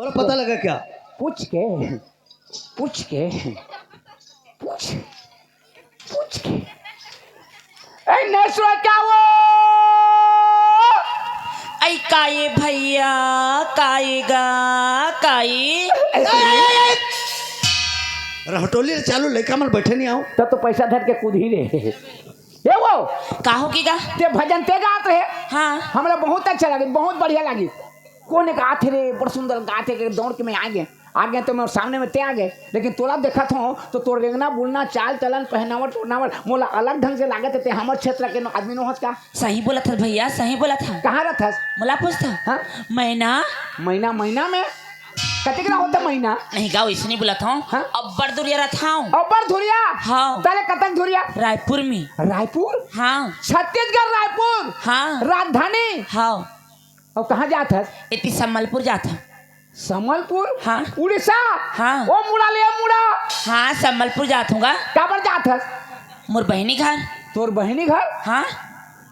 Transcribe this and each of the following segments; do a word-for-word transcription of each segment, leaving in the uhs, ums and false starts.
और पता लगा क्या? पूछ के, पूछ के, पूछ, पूछ के। ए, नहीं सुना क्या वो? आई काई भैया, काई गा, काई। रहटोली ले चालू, लइका मन बैठे नहीं आओ। तब तो पैसा धर के कूद ही रे। ए वो, का हो गीगा? ते भजन ते गात रहे। हाँ। हमरा बहुत अच्छा लगे, बहुत बढ़िया लगी। कोने गात हे रे, बड़ सुंदर गात हे, दौड़ के मैं आ गए। आ गए तो मैं सामने में ते आ गए, लेकिन तोला देखत हो तो तोर रेंगना बुलना, चाल चलन, पहनावट ओढ़नावट मोला अलग ढंग से लागत हे। ते हमर क्षेत्र के आदमी नो हस का? सही बोलत हस भैया, सही बोलत हस। कहाँ रहत हस? मोला पूछत हस? हाँ? महीना? महीना, महीना में कतेक ना होता महीना? नहीं गा, वैसे नहीं बोलत हूँ। हाँ? अब्बड़ दुरिया रहत हूँ। अब्बड़ दुरिया? हाँ। ताले कतक दुरिया? रायपुर में। रायपुर? हाँ। छत्तीसगढ़ रायपुर? हाँ। राजधानी? हाँ। अउ कहाँ जात हस? एती संबलपुर जात हूँ। संबलपुर? हाँ। उड़ीसा? हाँ। ओ मुड़ा ले, ओ मुड़ा। हाँ, संबलपुर जात हूँ गा। काबर जात हस? मोर बहिनी घर। तोर बहिनी घर? हाँ।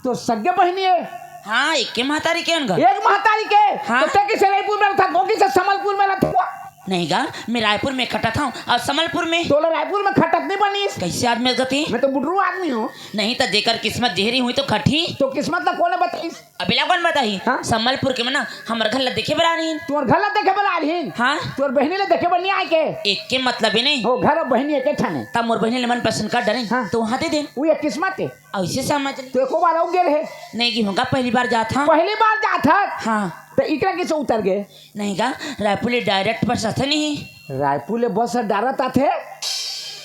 तोर सगे बहिनी हे? हाँ, एके महतारी के अनगा। एक महतारी के? हाँ। तो ते किसे रायपुर में रहत हस, वो किसे संबलपुर में रहत हस? नहीं गा, मैं रायपुर में खटत हूँ अउ संबलपुर में। तोला रायपुर में खटत नहीं बनिस। कैसे आदमी गति? मैं तो बुढ़रू आदमी हूँ। नहीं तो जेकर किस्मत जेहरी हुई तो खटही। तो किस्मत ला कोने बताइस? अबेला कौन बताही? हाँ? संबलपुर के मन ना हमर घर ला देखे बर आ रहिन। तोर घर ला देखे बर आ रहिन? हाँ। तोर बहिनी ला देखे बर नहीं आए के? एके मतलब ही नहीं। हो, घर अउ बहिनी एके ठाने। तब मोर बहिनी ले मन पसंद कर डरेन, हाँ। तो वहाँ दे देन। वो एक किस्मत हे। ऐसे समझ ले। तो एको बार अउ गेल हे? नहीं गी हूँ गा, पहली बार जात हूँ। पहली बार जात हस? हाँ। तो इकरा किसे उतर गए? नहीं गा, रायपुर ले direct बस आथे नहीं। रायपुर ले बस direct आथे?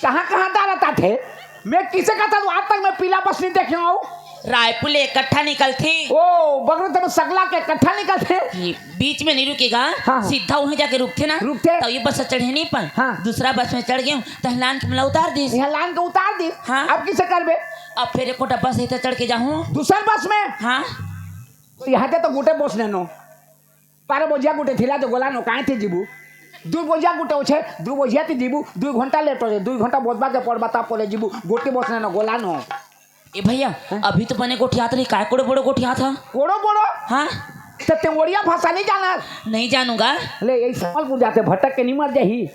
कहाँ कहाँ direct आथे? मैं किसे कहत हूँ, आज तक मैं पीला बस नहीं देखे हूँ। रायपुर ले इकट्ठा निकलथे। ओ, बगल से सकला के इकट्ठा निकलथे। ये बीच में नहीं रुकेगा, हाँ, हाँ। सीधा वहीं जाके रुकथे ना। रुकथे। तो ये बस चढ़े नहीं पाए। हाँ। दूसरा बस में चढ़ गए, तो लान के मला उतार दिस। यहाँ लान के उतार दिस। हाँ। अब किसे करबे? अब फिर एक कोटा बस है तो चढ़ के जाहूँ। दूसर बस में? हाँ। तो यहाँ के तो गुटे बस नेनो। बारह बजिया गुटे थिला जो गोला नो, काहे थे जीबू? दू बजिया गुटे उछे, दू बजिया ती जीबू, दू घंटा लेट हो जाए, दू घंटा बोतबा के पड़बा ता पोले जीबू, गोटी बसने न गोला नो। ए भैया, हैं? अभी तो बने गोठियात रही, काय कोड़ो बड़ो गोठियात हा? कोड़ो बड़ो? हाँ। तो ते ओड़िया भाषा नहीं जाना? नहीं जानूंगा। ले, यही संबलपुर जाते भटक के नहीं मर जाही।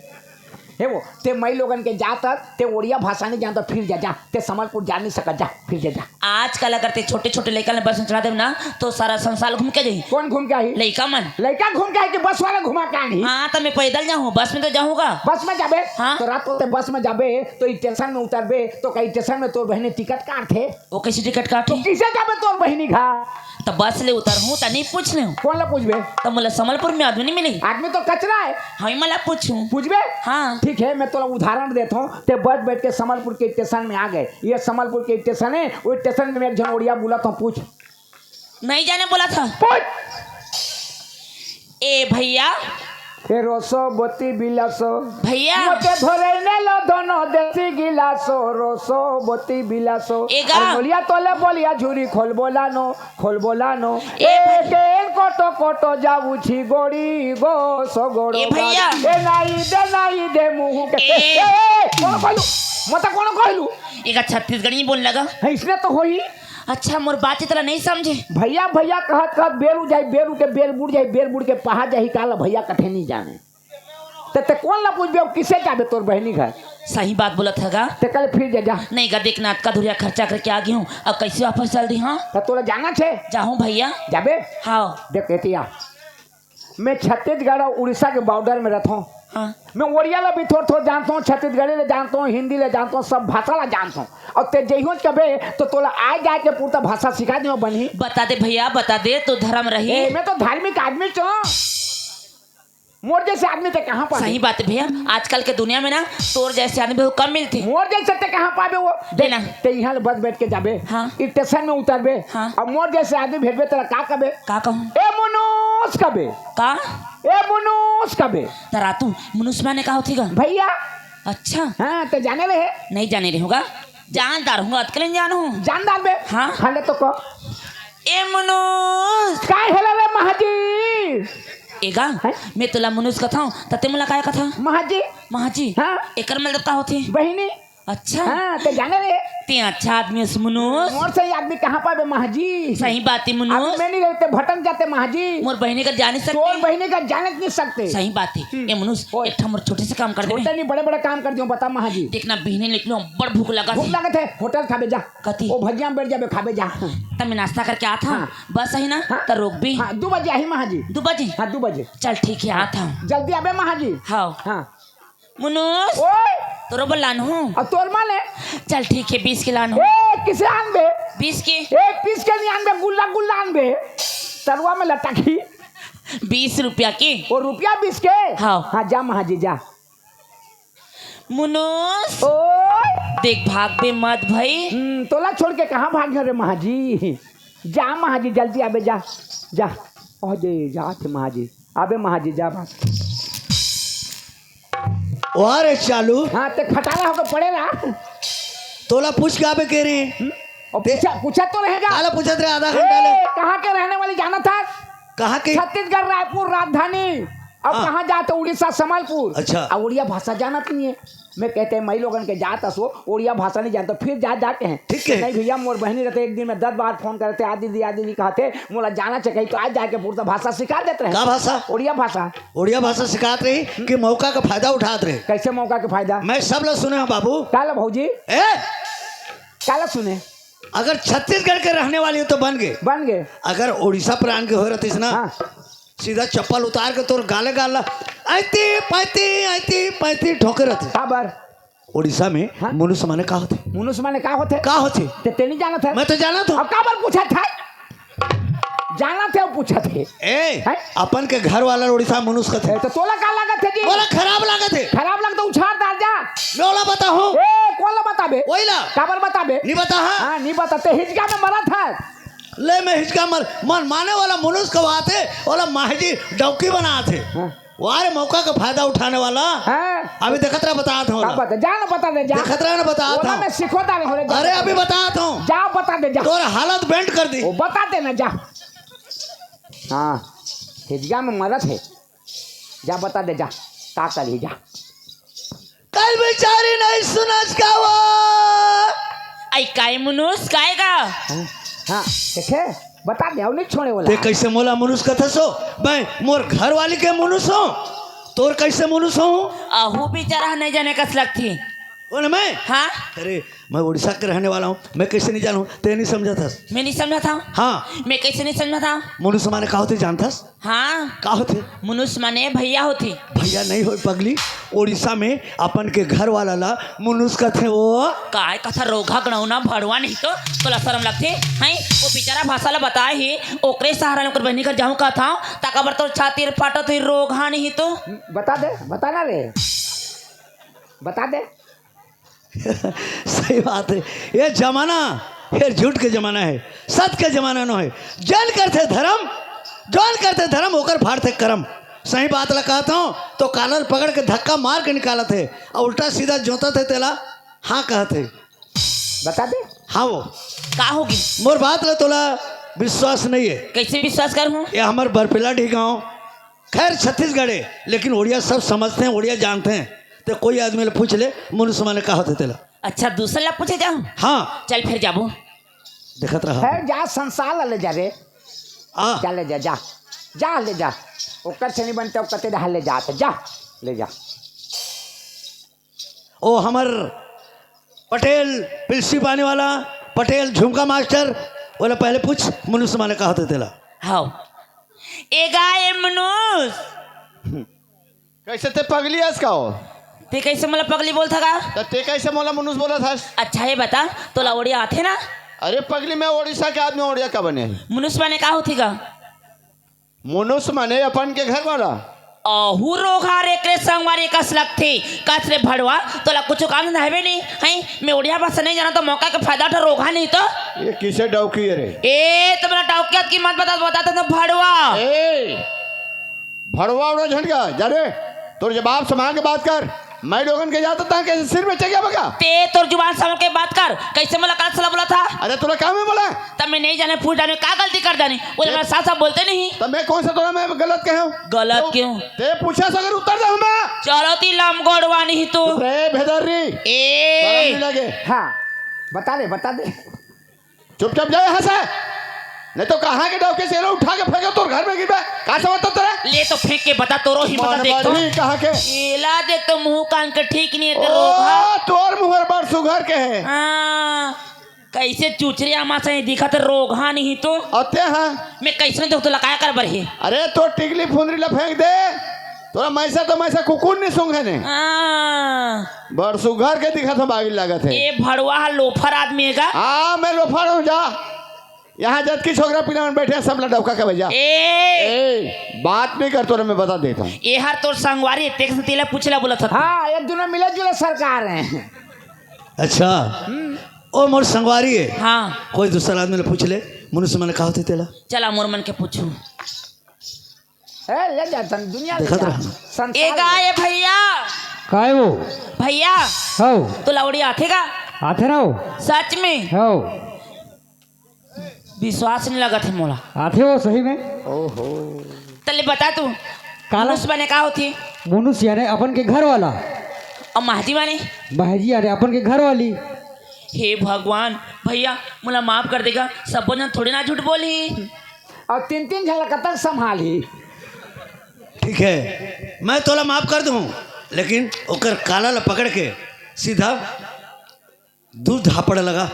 हे वो, ते मई लोगन के जात, ते ओड़िया भाषा नहीं जानता, फिर जा, जा, ते संबलपुर जा नहीं सकत, जा, फिर जा, जा। आजकल अगर ते छोटे-छोटे लइका ल बस में चढ़ा देब ना, तो सारा संसार घूम के जाही। कौन घूम के आही? लइका मन। लइका घूम के आही कि बस वाला घुमा के आही? हाँ, तो मैं पैदल जाहूँ, बस में तो जाहूँगा। बस में जाबे? हाँ। तो रात को ते बस में जाबे, तो स्टेशन में उतरबे, तो कई स्टेशन में तोर बहिनी टिकट काटथे। वो कैसे टिकट तो काटही? किसे जाबे तोर बहिनी घर? तो बस ले उतरहूँ, तो नहीं पूछ लेहूँ। कौन ला पूछबे? तो मोला संबलपुर में आदमी नहीं मिली। आदमी तो कचरा है। हाँ, मैं ला पूछूँ। पूछबे? हाँ। ठीक है, मैं तोला उदाहरण देता हूँ। ते बस बैठ के संबलपुर के स्टेशन में आ गए। ये संबलपुर के स्टेशन है, वो स्टेशन में एक झन ओड़िया बोला तो पूछ। नहीं जाने बोला था। पूछ। ए भैया। ए रसो बती बिलासो। भैया। मोते धरे नेलो धनो देसी गिलासो, रसो बती बिलासो। ए गा। अरे मोलिया तोले बोलिया झुरी खोल बोलानो, खोल बोलानो। ए ए भाई। तेल कोटो कोटो जाऊ छी गोड़ी गो सो गोड़ो ए भैया। गाड़ी। ए नाई दे, नाई दे मुँह के। ए। ए, ए, ए, कौन कहलू? मत कौन कहलू? ए गा छत्तीसगढ़ी बोल लगा। है, इसने तो होई। अच्छा, मोर बात इतना नहीं समझे। भैया, भैया कहत कहत बेर उड़ जाई, बेर उड़ के बेर बुड़ जाई, बेर बुड़ के पहा जाही, काला भैया कथे नहीं जाने। ते, ते कौन ला पूछबे, अब किसे जाबे तोर बहिनी घर? सही बात बोलत हगा। ते कल फिर जा, जा। नहीं गा, देख ना, अतका दूरिया खर्चा करके आ गई हूँ, अब कैसे वापस चल दी, हाँ? तो तोला जाना छे? जाहूँ भैया। जाबे? हाँ। देख एतिया, मैं छत्तीसगढ़ और उड़ीसा के बॉर्डर में रहता हूँ। हाँ। मैं ओड़िया ला भी थोड़ थोड़ जानता हूँ, छत्तीसगढ़ी ला जानता हूँ, हिंदी ला जानता हूँ, सब भाषा ला जानता हूँ। और ते जइहों कबे तो तोला आए जाए के पूरा भाषा सिखा दियो बनी। बता दे भैया, बता दे, तो धर्म रही। ए, मैं तो धार्मिक आदमी छो। मोर जैसे आदमी ते कहाँ पाबे? सही बात है भैया, आजकल के दुनिया में ना तोर जैसे आदमी बहुत कम मिलते। मोर जैसे ते कहाँ पाबे वो? देख, देना। ते यहाँ ले बस बैठ के जाबे, हाँ। स्टेशन में उतरबे, हाँ। अब मोर जैसे आदमी भेटबे, तेला का कबे? का कहूँ? ए मनोज कबे। का? ए मनोज कबे। तरा तू मनोज माने का होती गा? भैया। अच्छा। हाँ, ते जाने रहे? नहीं जाने रहे होगा। जानदार हूँ, अतकले जान हूँ। जानदार बे? हाँ। हले तो को। ए मनोज। काय हेला रे महाजी? एगा, हैं? मैं तोला मनोज कथाऊँ, त ते मोला काय कथा? महाजी। महाजी? हाँ। एकर मतलब का होथे? बहिनी। अच्छा। हाँ, ते जाने रे। ते अच्छा आदमी हस, मुनुस। मोर सही आदमी कहाँ पाबे, महाजी? सही बात हे, मुनुस। अभी मैं नहीं रहते, भटक जाते, महाजी। मोर बहिनी का जाने सकते। तोर बहिनी का जाने नहीं सकते। सही बात हे। हम्म। ए, मुनुस, ओए। एक ठा मोर छोटे से काम कर दे। छोटे नहीं, बड़े-बड़े काम कर दियो, बता, महाजी। देखना, बिहने निकलो, बड़ भूख लगा भूख थे। लगा थे, होटल खाबे जा। कथी? ओ भजिया में बैठ जाबे, खाबे जा। तब मैं नाश्ता करके आता हूँ। हाँ। बस ही ना, हाँ। त रोक भी। हाँ, दू बजे आही, महाजी। दू बजे? हाँ, दू बजे। चल, ठीक है, आता हूँ। जल्दी आबे, महाजी। हाँ। हाँ। मुनुस, ओए! तोरो बर लानहूँ। अब तोर माने? चल ठीक हे, बीस के लानहूँ। ए, किसे आनबे? बीस के। ए, बीस के नहीं आनबे, गुल्ला गुल्ला आनबे। तरुआ में लटकी। बीस रुपया के। ओ रुपया बीस के? हाँ। हाँ, जा महाजी, जा। मुनुस। ओए! देख, भागबे मत भई। हम्म, तोला छोड़ के कहाँ भाग रे महाजी? जा महाजी, जल्दी आबे, जा, जा। ओ दे, जा थे महाजी। अबे महाजी, जा बात। वाह रे चालू। हाँ, ते खटारा होके पड़े रहा। तोला पूछ के आबे के रे। हम्म? और पूछा, पूछा तो रहेगा। काला पूछत रहे आधा घंटा ले। ए, कहाँ के रहने वाली जाना था? कहाँ के? छत्तीसगढ़, रायपुर राजधानी। अब हाँ। कहाँ जाते? उड़ीसा, संबलपुर। अच्छा। अब उड़िया भाषा जानत नहीं है। मैं कहते हैं, मई लोगन के जात असो, उड़िया भाषा नहीं जानता, फिर जा, जाके हैं। ठीक है। नहीं भैया, मोर बहिनी रहते, एक दिन में दस बार फोन करते, "आ दीदी, आ दीदी," कहते, मोला जाना चाहिए, तो आज जाके पूरा भाषा सिखा देते रहे। का भाषा? उड़िया भाषा। उड़िया भाषा सिखात रही कि मौका का फायदा उठात रही। कैसे मौका का फायदा? मैं सब ला सुने हूँ बाबू। का ला भौजी? ए? का ला सुने? अगर छत्तीसगढ़ के रहने वाली हो तो बन गए। बन गए। अगर उड़ीसा प्रांत के हो रहतीस ना, हाँ। सीधा चप्पल उतार के तोर गाले गाल ला, ऐती पैती, ऐती पैती ठोके रहतीस। काबर? उड़ीसा में हाँ? मुनुस माने का होथे? मुनुस माने का होथे? का होथे? ते, ते नहीं जानत है? मैं तो जानत हूँ। अब काबर पूछत है? जानत है, पूछत है। ए, हैं? अपन के घर वाला उड़ीसा मुनुस कथे। ए, तो तोला का लागत है जी? मोला खराब लागत है। खराब लागत है, उछार डाल जा। मैं ओला बताहूँ। ए, कोला बताबे? ओइला। काबर बताबे? नहीं बता, हाँ। हाँ, नहीं बताते, हिचका में मरत है। ले मैं हिचका मर, मन माने वाला मुनुस कहवाथे, ओला माहिजी डौकी बनाथे। हाँ। वारे मौका का फायदा उठाने वाला। हाँ। अभी देखत रहा, बतात हूँ का ना। बता, जा ना बता दे, जा। देखत रहा ना, बतात ओला हूँ। मैं सिखोता नहीं हो रे, जा अरे बता अभी दे। बतात हूँ। जा बता दे, जा। तोर हालत बेंट कर दी। वो बता दे ना, जा। हाँ, हिजगा में मरत है। जा बता दे, जा। का कर ही जा। कल बेचारी नहीं सुनस का वो। आई काय मुनुस, काय का? हाँ, हाँ, देखे, बता दे, अउ नहीं छोड़े वाला। ते कैसे मोला मुनुस कथस हो? मैं मोर घर वाली के मुनुस हूँ, तोर कैसे मुनुस हूँ? अहू बेचारा नहीं जाने कस लगती। कौन मैं? हाँ? अरे, मैं उड़ीसा के रहने वाला हूँ, मैं कैसे नहीं जानूँ? ते नहीं समझा था। मैं नहीं समझा था। हाँ। मैं कैसे नहीं समझा था? मुनुस माने का होते जानथस? हाँ। का होथे? मुनुस माने भैया होथे। भैया नहीं होय पगली, उड़ीसा में अपन के घर वाला ला मुनुस कथे वो। काय कथा रोगहा गणौना भड़वा नहीं तो, तोला शरम लगथे? हैं? वो बेचारा भाषा ला बताए ही, ओकरे सहारा ले ओकर बहिनी घर जाहूँ कहत हूँ, तका बर तोर छाती फाटत ही रोगहा नहीं तो। बता दे, बता ना रे। बता दे। सही बात है। ये जमाना, ये झूठ के जमाना है, सत के जमाना नो है। जन करथे धर्म, जन करथे धर्म, ओकर फाड़थे करम। सही बात ला कहत हूँ, तो कालर पकड़ के धक्का मार के निकालत है, और उल्टा सीधा जोतत है तेला, हाँ कहत है। बता दे। हाँ वो। का होगी? मोर बात ला तोला विश्वास नहीं है। कैसे विश्वास करहूँ? ये हमर बरपेला ढी गाँव, खैर छत्तीसगढ़ है, लेकिन ओड़िया सब समझते हैं, ओड़िया जानते हैं। ते कोई आदमी ले पूछ ले, मुनुस माने का होथे तेला। अच्छा, दूसर ला पूछे जाहूँ? हाँ। चल फिर जाबो। देखत रहा। है, जा संसार ला ले जा रे। आ। जा ले जा, जा। जा ले जा। ओकर से नहीं बनते, ओकर ते ले जा, जा। ले जा। ओ हमर पटेल पिलसी पानी वाला, पटेल झुमका मास्टर, ओला पहले पूछ, मुनुस माने का होथे तेला। हाँ। ए गा ए मुनुस। कैसे ते पगली हस का हो? ते कैसे मोला पगली बोलथा का? त ते कैसे मोला मुनुस बोलत हस? अच्छा, ये बता, तोला ओड़िया आथे ना? अरे पगली, मैं ओडिशा के आदमी, ओड़िया का बने? मुनुस माने का होथे का? मुनुस माने अपन के घर वाला। अहू रोगहा रे, एकरे संगवारी कस लगथे। कस रे भड़वा, तोला कुछ काम धंधा हवे नहीं, हैं? मैं ओड़िया भाषा नहीं जानत, तो मौका के फायदा उठा, रोगहा नहीं तो। ये किसे डौकी है रे? ए, तो मोला डौकियत की मत बता, बता तो भड़वा। ए, भड़वा उड़ा झंडका, जा रे, तोर जवाब संभाल के बात कर। मैं लोगन के जाता था, कैसे सिर में चढ़ गया बका? ते तोर जुबान संभाल के बात कर, कैसे मोला गलत सलाह बोला था? अरे तोला का मैं बोला? तब मैं नहीं जाने, पूछ जाने, का गलती कर जाने? वो ते, मेरा साथ साथ बोलते नहीं। तब मैं कौन सा तोला मैं गलत कहे हूँ? गलत ते, क्यों? ते पूछा सो अगर उत्तर दे हमें। चलो ती लमगोड़वा नहीं तो। रे भेदर री। ए। शरम नहीं लगे। हाँ, बता दे, बता दे। चुपचाप जा यहाँ से, नहीं तो कहाँ के डौकी से उठा के फेंके तोर घर में गिरबे। का समझता तेरा? ले तो फेंक के बता, तोरो ही बता, देख तो। कहाँ के? एला देख तो, मुंह कान के ठीक नहीं है तेरो। ओ, तोर मुंह बड़ सुघर के है। हाँ, कैसे चुचरिया मा से दिखत रोगहा नहीं तो। अते हाँ। मैं कैसे देख तो लगाया कर बर ही। अरे तो टिकली फुंदरी ला फेंक दे। तोरा मैसा तो मैसा कुकुर नहीं सूंघे ने। हाँ। बड़ सुघर के दिखत हो, बागिल लागत है। ए भड़वा हा लोफर आदमी है का? हाँ, मैं लोफर हूँ, जा। यहाँ जतकी छोकरा पीला मन बैठे हैं, सब ला डौका के भेजा। ए। ए, बात नहीं कर, तोरा मैं बता देता हूँ। ए हर तोर संगवारी, तेक से तेला पूछे ला बोला था। हाँ, एक दूनो मिले जुले सरकार है। अच्छा, ओ मोर संगवारी है। हाँ। कोई दूसरा आदमी ले पूछ ले, मनुष्य मन का होथे तेला। चला मोर मन के पूछू। ए, ले जा तन दुनिया ले देखत जा। रह। संसार ए गाय भैया। काय वो? भैया। हौ। तो लौड़ी आथे का? आथे रहो। सच में? हौ। विश्वास नहीं लगत है मोला। आथे वो सही में। ओहो। तले बता तू। काला? मनुष्य माने का होथे? मनुष्य याने अपन के घर वाला। अउ महजी माने? महजी याने अपन के घर वाली। हे भगवान, भैया, मोला माफ कर देगा, सब जन थोड़े ना झूठ बोली। अउ तीन तीन झन ला कतक संभालही। ठीक है, मैं तोला माफ कर दूं, लेकिन ओकर काला ला पकड़ के सीधा दू धापड़ लगा।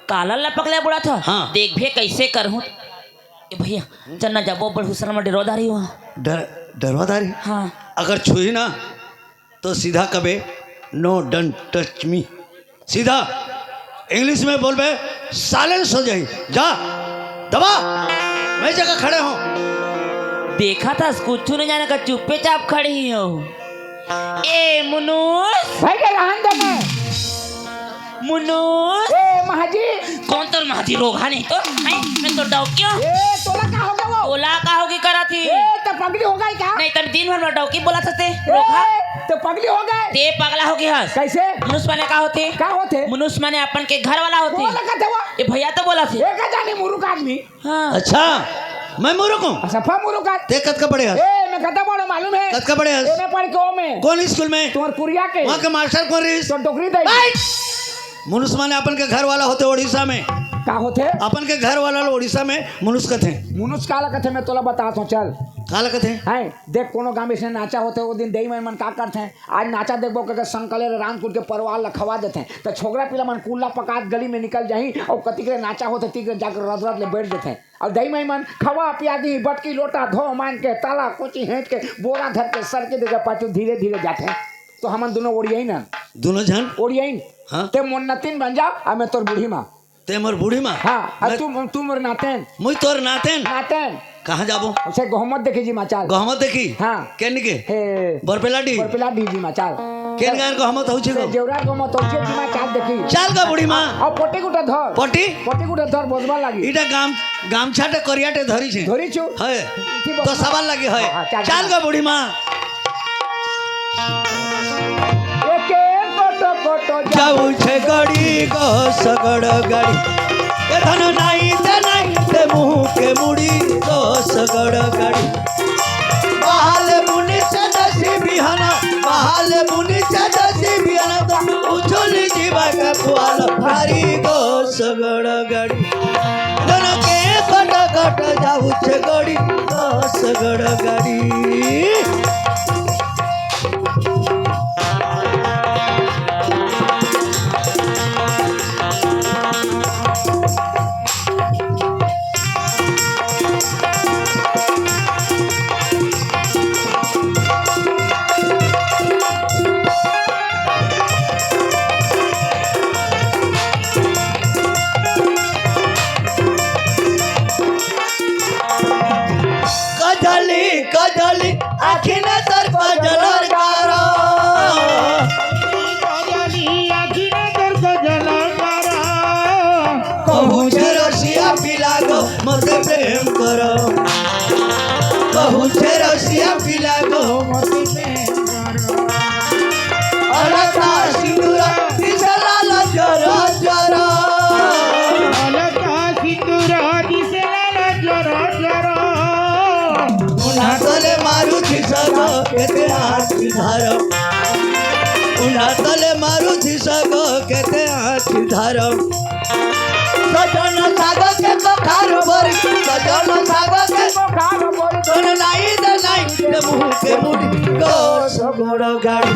काला ला पकड़े बोला था? हाँ। देख भैया कैसे करहूँ। ए भैया, चल ना जाबो, बड़ हुसर में डरवादारी हुआ। डर-, डरवादारी? हाँ। अगर छुई ना, तो सीधा कबे, "No, don't touch me।" सीधा English में बोलबे, "Silence हो जाही, जा, दबा, मैं जगह खड़े हूँ।" देखा था, कुछ नहीं जाने का, चुप्पे चाप खड़े ही हो। ए मुनुस। भाई के रहन दे मैं। मुनुस। ए महाजी। कौन तोर महाजी रोगहा नहीं तो? हैं? मैं तो डौकियो। ए, तोला का हो गया वो? तोला का होगी करा थी? ए, तो पगली हो गई क्या? नहीं, तब दिन भर में डौकी बोला था ते। ए, रोगहा। तो पगली हो गए? ते पगला हो गई हस। कैसे? मनुष्य माने का होथे? का होथे? मनुष्य माने अपन के घर वाला होथे। बोला का था वो? ए भैया तो बोला थे। ए, का जाने मूर्ख आदमी। हाँ। अच्छा, मैं मूर्ख हूँ? सफा मूर्ख का। ते कतका पढ़े हस? ए, मैं कतका पढ़ो मालूम है? कतका पढ़े हस? ए, मैं पढ़ के ओ में। कौन स्कूल में? तुम्हार कुरिया के। वहाँ के मास्टर कौन रहिस? तो डोकरी दई। बैठ! मुनुस माने अपन के घर वाला होथे उड़ीसा में। का होथे? अपन के घर वाला लो उड़ीसा में मुनुस कथे। मुनुस काला कथे, मैं तोला बतात हूँ, चल। काला कथे? हैं, देख, कोनो गाँव में इसने नाचा होथे, वो दिन देई मन का करथे, आज नाचा देखबो के संकले रामकुट के परवार ला खवा देथे। त छोकरा पीला मन कुल्ला पकात गली में निकल जाही, अउ कतिक ले नाचा होथे, तिक ले जाकर रद रद ले बैठ देथे। अउ दई माई मन खवा पिया दी, बटकी लोटा धो मान के, ताला कोची हेंच के, बोरा धर के, सर के देके पाछू धीरे धीरे जाथे। तो हमन दोनों ओड़ियाइन। दोनों झन? ओड़ियाइन। हाँ। ते मोर नतिन बन जा, अउ मैं तोर बूढ़ी माँ। ते मोर बूढ़ी माँ? हाँ, अउ मैं तू, तू मोर नातेन। मुई तोर नातेन? नातेन। कहाँ जाबो? उसे गहमत देखी जी माँ, चाल। गहमत देखी? हाँ। केन के? हे। बरपेला डी? बरपेला डी जी माँ, चाल। केन गान गहमत हौ छे से गो? जेवरा गहमत हौ छे जी माँ, चाल देखी। चाल गा बूढ़ी माँ। अउ पोटी गुटा धर। पोटी? पोटी गुटा धर, बोझबा लागी। इटा गाम-, गामछाटे करियाटे धरी छे। धरी छु। है। इठी तो बोझबा। सवाल लागी है। हाँ, हाँ, चाल, चाल चाल। गा बूढ़ी माँ। एके कोटो कोटो जाऊ छे गड़ी गो सगड़ गड़ी। ए धन नाई ते नाई ते मुँह के मुड़ी गो सगड़ गड़ी। बहाल मुनि से दसी बिहाना, बहाल मुनि से दसी बिहाना, तो उछुल जीवा के पुआल भारी गो सगड़ गड़ी। धन के कट कट जाऊ छे गड़ी गो सगड़ गड़ी। कजली कजली आँखी धारव। उन्हा तले मारुति सगो के ते आँखी धारव। सजन सागो के कोखार बोरी, सजन सागो के कोखार बोरी। तोन नाई दे नाई दे मुँह के मुड़ी, गो सगोड़ो गाड़ी।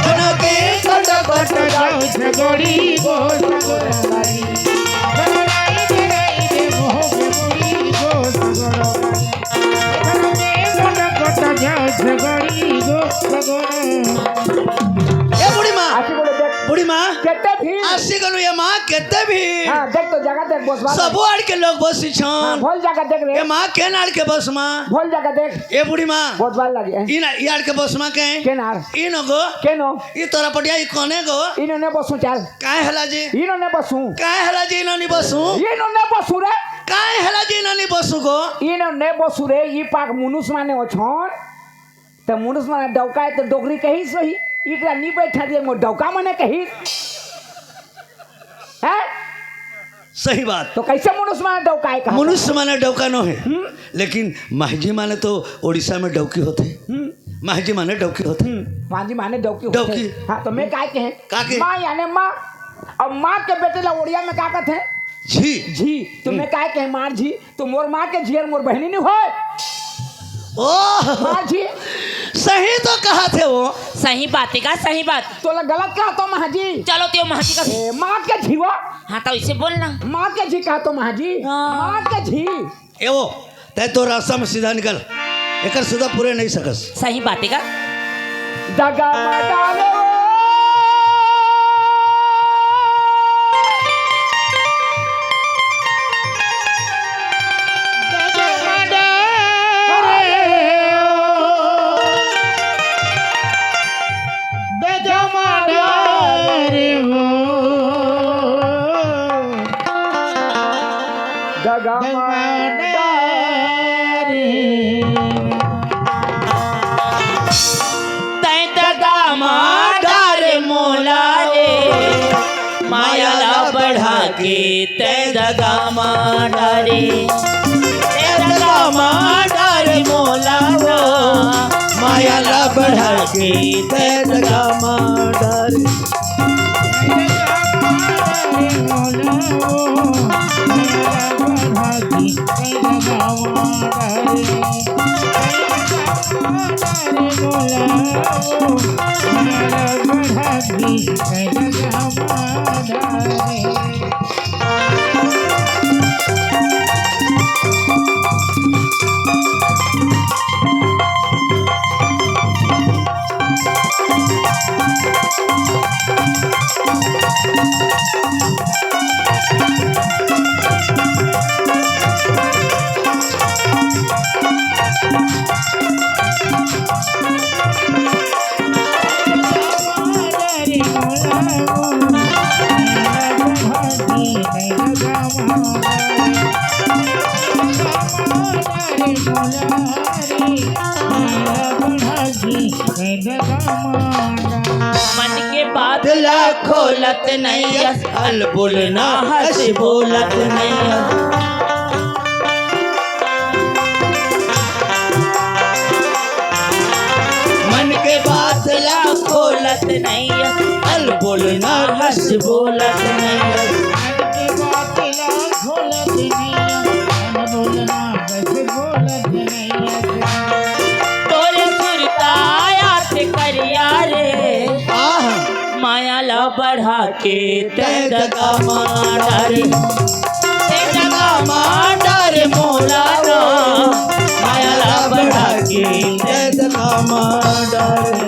तोन के कट कट जाऊ झगड़ी, गो सगोड़ो गाड़ी। तोन नाई दे नाई दे मुँह के मुड़ी, गो सगोड़ो गाड़ी। ए बूढ़ी माँ, आशी बोले, देख। बूढ़ी माँ, केते भी। आशी बोलू, ए माँ, केते भी। हाँ, देख तो जगह देख, बोस बात। सबो आड़ के लोग बोसी छन। हाँ, भोल जगह देख रे। ए माँ, केन आड़ के बोस माँ। भोल जगह देख। ए बूढ़ी माँ। बोस बात लगे। इन, ई आड़ के बोस माँ के। केन आड़। इन गो। केनो। ई तोरा पटिया, ई कोने गो। इन्होंने बोसू चाल। काय हला जी? इन्होंने बोसू। काय हला जी, इन्होंने बोसू? इन्होंने बोसू रे। काय हला जी, इन्होंने बोसू गो? इन्होंने बोसू रे, ई पाक मुनुस माने ओछन। त मुनुस माने डौका है त डोकरी कही सही। इकरा नी बैठा दिए, मोर डौका माने कही। हैं? सही बात। तो कैसे मुनुस माने डौका है कहा? मुनुस माने डौका नो है। हम्म। लेकिन महजी माने तो उड़ीसा में डौकी होते। हम्म। महजी माने डौकी होते। हम्म। महजी माने डौकी होते। डौकी। हाँ, तो मैं काय कहे? का के? माँ याने माँ। अब माँ के बेटे ला उड़िया में का कहते हैं? झी। झी। तो हम्म। मैं काय कहे मार झी? तो मोर माँ के झी अउ मोर बहिनी नी होय। ओह। माँ झी। सही तो कहा थे वो। सही बात है का? सही बात। तोला गलत कहा तो माँ जी। चलो ते माँ जी का। ए, माँ के झी वो। हाँ, तो इसे बोलना। माँ के झी कहा तो माँ जी। हाँ। माँ के झी। ए वो, तै तो रास्ता में सीधा निकल। एकर सुधा पूरे नहीं सकस। सही बात है का? दगा मत डाले वो। तै दगा मा डारे मोला रे, माया ला बढ़ा के तै दगा मा डारे। तै दगा मा डारे मोला रो, माया ला बढ़ा के तै दगा मा डारे। मन के बात ला खोलत नइयस, अल बोलना हस बोलत नइयस। मन के बात ला खोलत नइयस, अल बोलना हस बोलत नइयस। मन के बात ला खोलत नइयस, अल बोलना हस बोलत नइयस। तोरे सुरता आया से करिया रे, आह। माया ला बढ़ा के तै दगा मा डारे, तै दगा मा डारे मोला ना, माया ला बढ़ा के तै दगा मा डारे।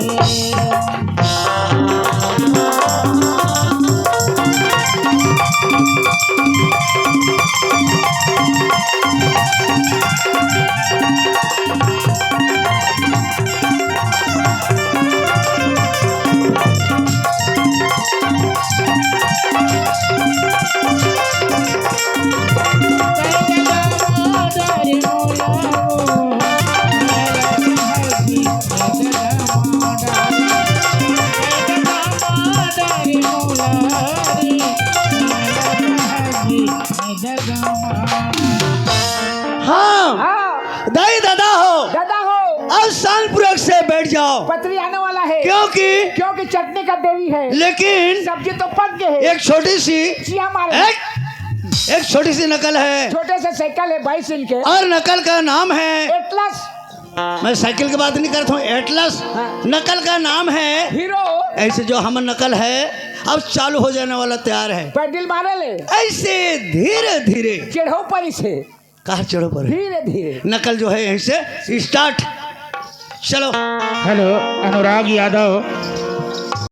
से बैठ जाओ, पतरी आने वाला है। क्योंकि क्योंकि चटनी का देरी है। लेकिन सब्जी तो पक गए है। एक छोटी सी जिया मारे। एक, एक छोटी सी नकल है। छोटे से साइकिल है बाईस इंच के। और नकल का नाम है, एटलस। मैं साइकिल की बात नहीं करता हूँ, एटलस। हाँ। नकल का नाम है। हीरो। ऐसे जो हमर नकल है, अब चालू हो जाने वाला, तैयार है। पैडल मारे ले। ऐसे धीरे धीरे चढ़ो परी से। कहाँ चढ़ो पर है? धीरे धीरे। नकल जो है यहीं से स्टार्ट। चलो। हेलो, अनुराग यादव।